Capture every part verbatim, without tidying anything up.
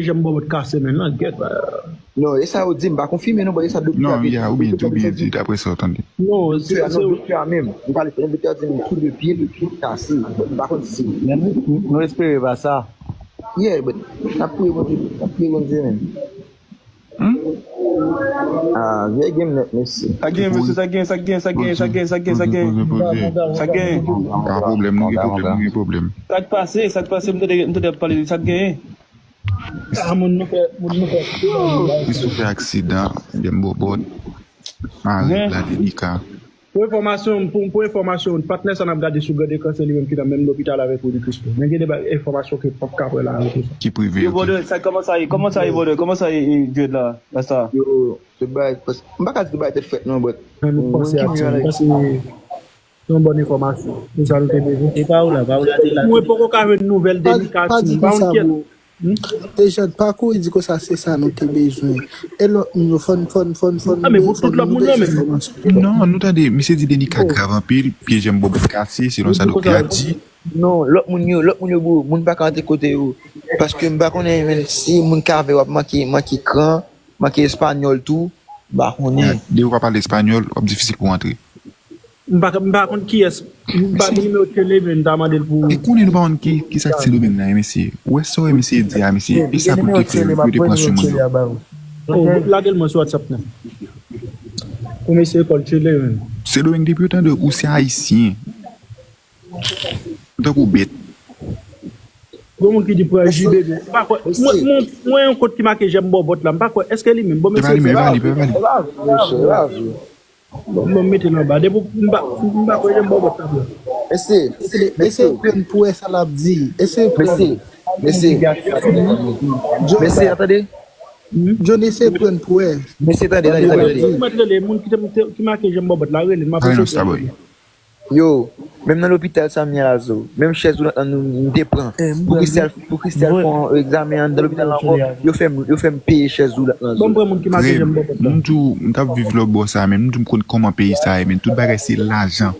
Janm bòbòt kase men nan gèt. Non, e sa yo di, m pa konfime non, but e sa doktè a te di. Non, ya, ou byen di, ou byen di, daprè sa w tande. Non, se non, doktè a menm. M pale, se doktè a di m tou de pye, de pye kase. M pa konn si. Men nou espere pa sa. Yeah, but n ap priye Bondye, n ap priye Bondye menm. Ah, vye game net, mesye. Sa gen, mesye, sa gen, sa gen, sa gen, sa gen, sa gen, sa gen. Sa gen. Pa pwoblèm, nou gen pwoblèm, nou gen pwoblèm. Sa k pase, sa k pase, m tande, m tande ap pale de sa k gen. Ah, moun nou fè, moun nou fè. Kris ou fè aksidan, byen bòbòt. Mari la delika. Pou enfòmasyon pou pou enfòmasyon patnè sa n ap gade sou grand ekran se li menm ki nan menm lopital avèk Rudy Crispo. Men gen de bagay enfòmasyon ke pap ka pran la yo tou sa. Ki prive yo bòdè sa kòman sa ye kòman sa ye bòdè kòman sa ye Djed la la sa. Yo se bagay m pa ka di se bagay tèt frèt non but. Mwen menm ki mwen anlè. Se yon bòn enfòmasyon. Se sa nou te bezwen. E pa ou la, pa ou la te la. Mwen poko ka jwenn nouvèl Denica Team. Pa yon kèt. Dejan, pa kouri di konsa se sa nou te bezwen. E lòt moun yo fòn fòn fòn fòn. Ah, men pou tout lòt moun yo menm. Non, nou tande, misye di Denica grav anpil, pye janm bòbòt kase, selon sa doktè a di. Non, lòt moun yo, lòt moun yo bro, moun pa ka antre kote yo. Paske m pa konnen menm si moun ka avè w ap manke, manke kran, manke espanyòl tou, m pa konnen. Depi w pa pale espanyòl, w ap difisil pou w antre. M pa, m pa konn kiyès. M pa gen nimewo tele, men m ta mande l pou. E konnen nou pa konn ki, ki sa k Sendomeng nan, e mesye. Ou wè sa w wè mesye di a, mesye. E sa pou te fè, pou te pran sou moun yo. Oh, lage l mwen sou WhatsApp nan. Pou mesye kòl tele, men. Sendomeng depi yo tande ou se ayisyen. Ou tankou bèt. Gon moun ki di pran ji bebe. M pa kwè. Mwen, mwen, mwen yon kont ki make jèm bòbòt la. M pa kwè. Èske li menm? Bon, mesye. E pa li menm, e pa li, e pa li. E pa vre, e pa vre. Bon, bon, mete l anba. Depi m pa, m pa kwè jan m ba w bòt la. Mesye, mesye, eseye pran pou wè sa l ap di. Eseye pran. Mesye, mesye. Mesye, tande. Johnny, eseye pran pou wè. Mesye, tande, tande, tande. Mwen rele moun ki te, ki make jan m ba w bòt la, rele m ap eseye. Yo, menm nan lopital sa m ye a zo, menm chèz woulant lan nou m te pran. Pou Christelle, pou Christelle fè yon egzamen anndan lopital la ankò, yo fè m, yo fè m peye chèz woulant lan zo. Ban m pran moun ki make jan m ba w bòt la. M di w, m t ap viv lòt bò sa, men m di w m konn kòman peyi sa ye, men tout bagay se lajan.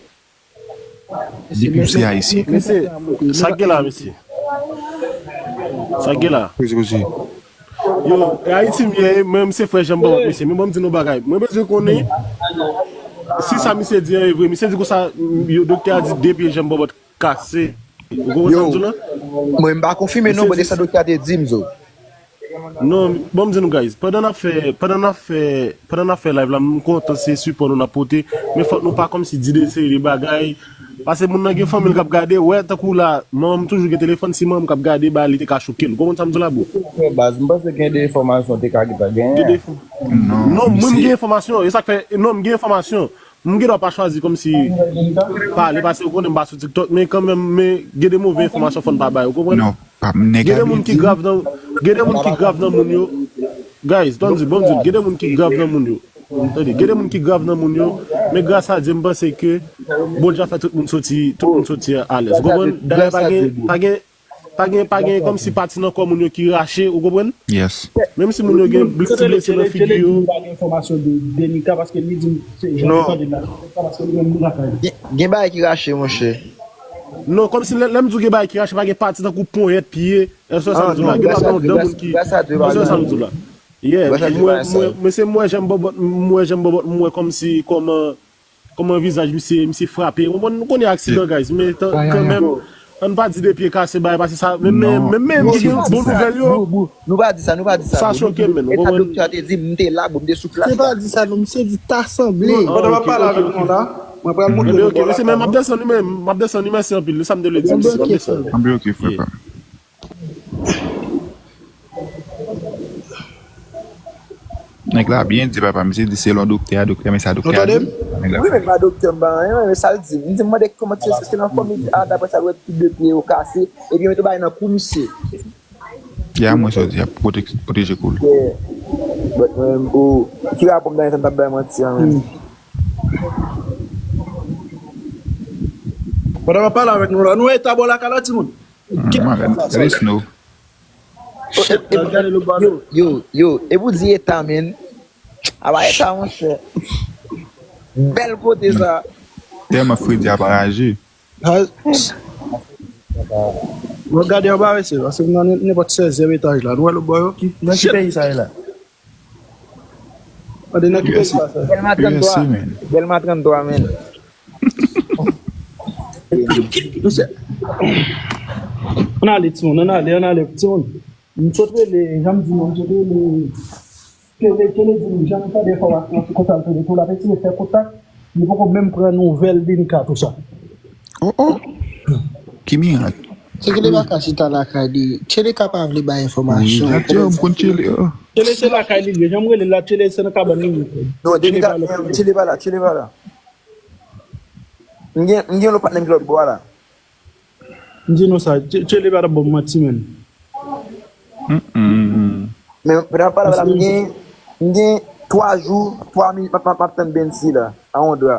Depi w se ayisyen. Mesye, sa k gen la, mesye? Sa k gen la? Poze, poze. Yo, e Ayiti m ye, mwen menm se frè Jan Bòbòt mesye. Men ban m di nou bagay. Mwen bezwen konnen si sa misye di an e vre. Misye di konsa, yo, doktè a di de pye Jan Bòbòt kase. Ou konprann sa m di w la? Mwen m pa konfime non, but e sa doktè a te di m zo. Non, ban m di nou guys, pandan n ap fè, pandan n ap fè, pandan n ap fè live la, m kontan se sipò nou n ap pote, men fòk nou pa kòmsi di de seri de bagay, Paske moun nan gen fanmi l k ap gade, wè, tankou la, manman m toujou gen telefòn, si manman m k ap gade, bagay li te ka choke l. Ou konprann sa m di w la, bro? Baz, m panse gen de enfòmasyon te ka gentan genyen. Gen de enfò- Non, mwen m gen enfòmasyon, e sa k fè, non, m gen enfòmasyon. M gen dwa pa chwazi kòmsi pale, paske ou konnen m pa sou TikTok, men kanmenm, men gen de move enfòmasyon fò n pa bay, ou konprann? Non, pa m nèg a byen di. Gen de moun ki grav nan, gen de moun ki grav nan moun yo. Guys, tann di, ban m di, gen de moun ki grav nan moun yo. Tande, gen de moun ki grav nan moun yo, men gras a Dye, m panse ke Bondye ap fè tout moun soti, tout moun soti alèz. Ou konprann? Dayè, pa gen, pa gen, pa gen, pa gen kòmsi pati nan kò moun yo ki rache, ou konprann? Yes. Menm si moun yo gen ti blese nan figi yo. Pa gen enfòmasyon de Denica, paske li di m se jan li tande la. Paske li menm li lakay. Gen, gen bagay ki rache, monchè. Non, kòmsi lè, lè m di w gen bagay ki rache, pa gen pati tankou ponyèt, pye, èske w wè sa m di w la? Gen dwa gen yon dan moun ki, èske w wè sa m di w la? Yeah, mwen, mwen, mwen se mwen Jan Bòbòt, mwen Jan Bòbòt, mwen kòmsi kòman, kòman vizaj misye, misye frape. Ou konprann, nou konnen aksidan, guys, men kanmenm, ann pa di de pye kase bagay, paske sa, men, men, men, men, ki gen bon nouvèl yo. Nou pa di sa, nou pa di sa. Sa choke m, men, ou konprann? E sa doktè a te di, m te la, bro, m te sou plas la. Se pa di sa, non, misye di ta sanble. Pandan w ap pale avèk nou la, mwen pral montre nou bò lakay nou. Mesye, men m ap desann wi, men, m ap desann wi, mèsi anpil, sa m te vle di, m ap desann. Anben, ok, frè pa m. Nèg la byen di papa, misye di selon doktè a, doktè a, men sa doktè a di. Wi, men pa doktè, m pa anyen, men sa l di. M di, m mande kòman ti, èske nan fanmi a, daprè sa l wè, tout de pye yo kase, epi yo mete bagay nan kou misye. Ya, mwen sa w di, ap pwote-, pwoteje kou l. But, men, ou, ki rapò m ta gen sa m t ap bay manti an, men. Pandan m ap pale avèk nou la, nou eta bò lakay la, timoun. Gade snow. Yo, yo, yo, e pou di eta, men. Aba eta, monchè. Bèl kote sa. Tèlman fredi ap raje. Bon, gade anba, mesye, paske m nan nenpòt sèzyèm etaj la. Nou wè lòt bò yo? Nan ki peyi sa ye la? Gade nan ki peyi sa ye? Dèlma trannntwa. Dèlma trannntwa, men. Ann ale, timoun, ann ale, ann ale, timoun. M sot rele, jan m di nou, m sot rele Kele, Kele di m, jan m tande enfòmasyon sou konsa l tonbe tou, l ap eseye fè kontak, li poko menm pran nouvèl Denica tou sa. Oh, oh. Ki mirak. Se Kele pa ka chita lakay li. Kele ka pa vle bay enfòmasyon. Wi, m konn Kele. Kele se lakay li ye. Jan m rele l la, Kele se nan kabann li ye. Non, Denica, Kele pa la, Kele pa la. M gen, m gen yon lòt patnè m ki lòt bò a la. M di nou sa, Tchele pa t ap ban m manti, menn. Men, pandan m ap pale avè la, m gen, m gen twa jou, twa minit, m ap, m ap, m ap tann Bensi la, a yon dra.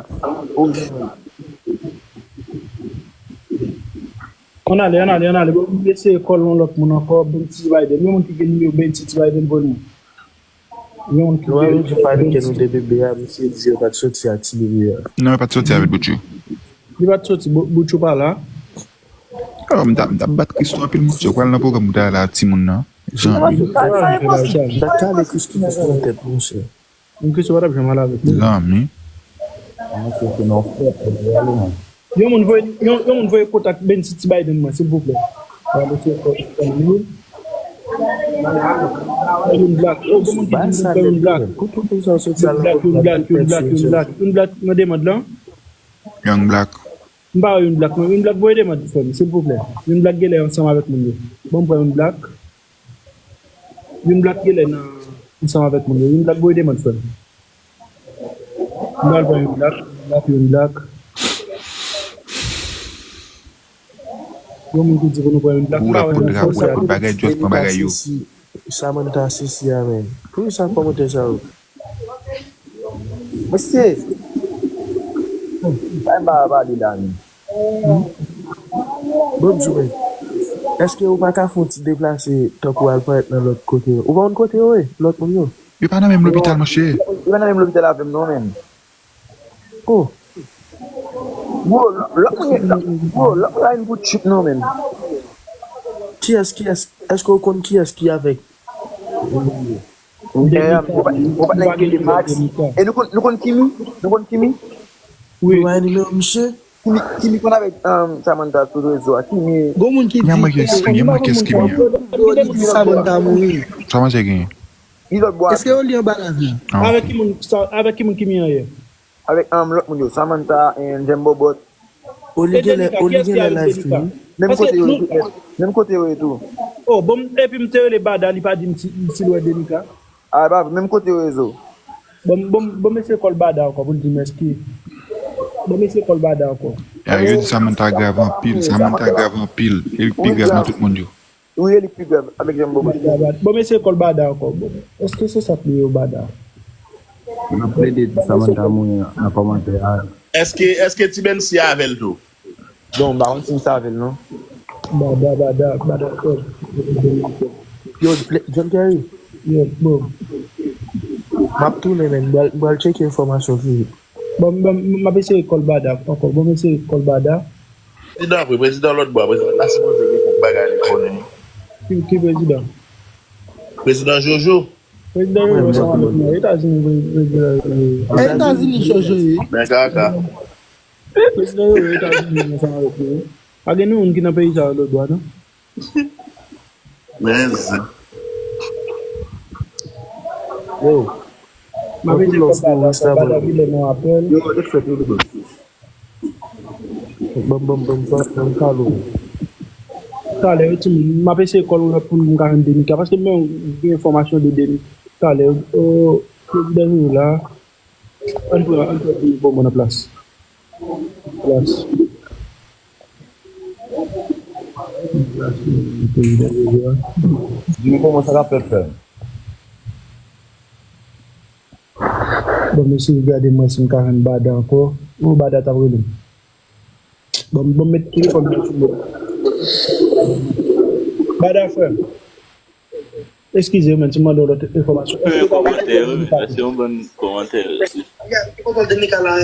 Ann ale, ann ale, ann ale. Bon, m eseye kòl yon lòt moun ankò, Bensi Biden. Yon moun ki gen nimewo Bensi Biden pou nou. Yon ki... Nou ap di pale ke nou de bebe a, misye di yo pa t soti ak ti bebe a. Non, yo pa t soti avèk Boutchou. Li pa t soti, Boutchou pa la. Oh, m t ap, m t ap bat Christo anpil, monchè. Ou pral nan pwogram ou ta la ak timoun nan. Zanmi. Dat kale Christo nan tèt, monchè. Yon Christo pa t ap janm ale avèk nou. Zanmi. Yon moun voye, yon, yon moun voye kontak Bensi Ti Biden mwen, silvouplè. Yon black. Oh, yon black, yon black, yon black, yon black, yon black, yon black, yon black, nan demand lan. Young Black. M pa wè yon black, non. Yon black voye demand frè m, silvouplè. Yon black genlè ansanm avèk moun yo. Bon, m pran yon black. Yon black genlè nan, ansanm avèk moun yo. Yon black voye demand frè m. M pral pran yon black, yon black, yon black. Yon moun ki di pou nou pran yon black. Ou la pran drapo, la pran bagay, just pran bagay yo. Samantha, Sisi, amen. Poukisa kòmantè sa yo? Mesye, bay m pa pale la, men. Bon, m di w, men, èske ou pa ka fè yon ti deplase tankou al parèt nan lòt kote yo? Ou pa konn kote yo ye, lòt moun yo? Yo pa nan menm lopital, monchè. Yo pa nan menm lopital avè m, non, men. Oh. Bro, lòt moun, bro, lòt moun la vin pou trip, non, men. Kiyès, kiyès, èske ou konn kiyès ki avèk? Ou pa, ou pa nèg ki de Max. E nou konn, nou konn Kimi? Nou konn Kimi? Wi. Ou pa nimewo misye? Kimi, Kimi konn avèk, um, Samantha sou rezo a. Kimi. Gon moun ki di, gon moun ki di Samantha mouri. Sa manje gen? Èske yo li anba lavi? Avèk ki moun, avèk ki moun Kimi an ye? Avèk, um, lòt moun yo, Samantha and Jembobot. Oli genlè, Oli genlè live tou, wi. Menm kote yo ye tou. Menm kote yo ye tou. Oh, bon, epi m te rele Bada, li pa di m si, si l wè Denica. A, e pa vre, menm kote yo ye zo. Bon, bon, bon, m eseye kòl Bada ankò pou l di m èske. Bon, m eseye kòl Bada ankò. Ya, yo di Samantha grav anpil, Samantha grav anpil. E li pi grav nan tout moun yo. Wi, e li k pi grav avèk Jembobot. Bon, m eseye kòl Bada ankò. Bon, èske se sa k li ye, Bada? N ap plede di Samantha mouri nan kòmantè a. Èske, èske Ti Bensi avè l tou? Non, m pa konn si m sa avè l, non. Bada, Bada, Bada, Bada. Yo, John Kerry. Yo, bon. M ap tounen, men. M pral, m pral tcheke enfòmasyon ki Bon, bon, m ap eseye kòl Bada ankò. Bon, m eseye kòl Bada. Prezidan vre, prezidan lòt bò, prezidan pa sipoze gen kèk bagay li konnen. Ki, ki prezidan? Prezidan Jojo. Prezidan Jojo ansanm avèk nou. Etazini, pre-, prezidan Jojo. Etazini Jojo ye. Men kaka. Prezidan Jojo Etazini ansanm avèk nou. Pa gen nou moun ki nan peyi sa yo lòt bò, non? Men zen. Yo. M ap ede kòb Bada, kòb Bada ki lè nan apèl. Yo, respè pou nou. Ban m, ban m, ban m, ban m, ban m kalo. Talè, wi, timoun, m ap eseye kòl yon lòt moun pou m ka jwenn Denica, paske m gen enfòmasyon de Denica. Talè, o, o, prezidan yo la. Ann pran, ann pran pou mwen nan plas. Plas. Plas, peyi dènye jou a. Di m kòman sa k ap fèt fè. Bon, mesye, gade mwen si m ka jwenn Bada ankò. Ou Bada t ap rele m. Bon, bon, met telefòn nan sou mòd. Bada, frè m. Eskize, men, si m mande w lòt enfòmasyon. Fè yon kòmantè, wi. Fè yon bon kòmantè, wi. Ki pwoblèm de Nikolay?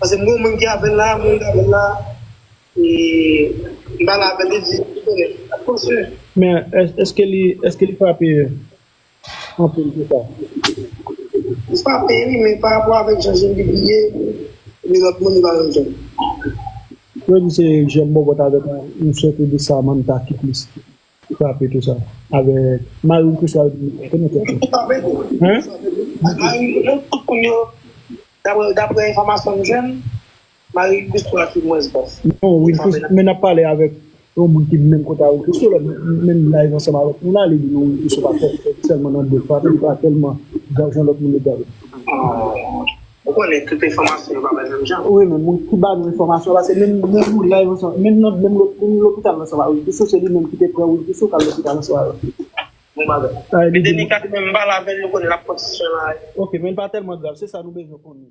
Paske m gon moun ki avè l la, moun ki avè l la. E, m pale avè l, li di, li konnen. Pwofesè. Men es- èske li èske li frape anpil ke sa? Li frape, wi, men pa rapò avèk jan jèn li ye, li lòt moun li pa menm jan. Yo di se jèn bòbòt avèk yon sèten de Samantha ki plis frape tou sa. Avèk Marie Christo, konnen tèt li. Li frape. Hein? Marie, tout moun yo, daprè daprè enfòmasyon m jwenn, Marie Christo a ki mwens bòs. Non, Wilfristo, men n ap pale avèk yon moun ki menm kote a Wilfristo, lè menm live ansanm avèk nou la, li di non, Wilfristo pa fè sèlman nan de frape, li pa tèlman grav jan lòt moun yo grav. Ou konnen tout enfòmasyon yo pa bay menm jan. Wi, men moun ki ba nou enfòmasyon, paske menm menm nou live ansanm, menm nan menm lòt moun lopital ansanm avèk Wilfristo, se li menm ki te pran Wilfristo k al lopital ansanm avèk li. Bon bagay. Sa vle di, Denika te menm pale avè l, nou konnen l ap pran sisyon la. Ok, men l pa tèlman grav, se sa nou bezwen konnen.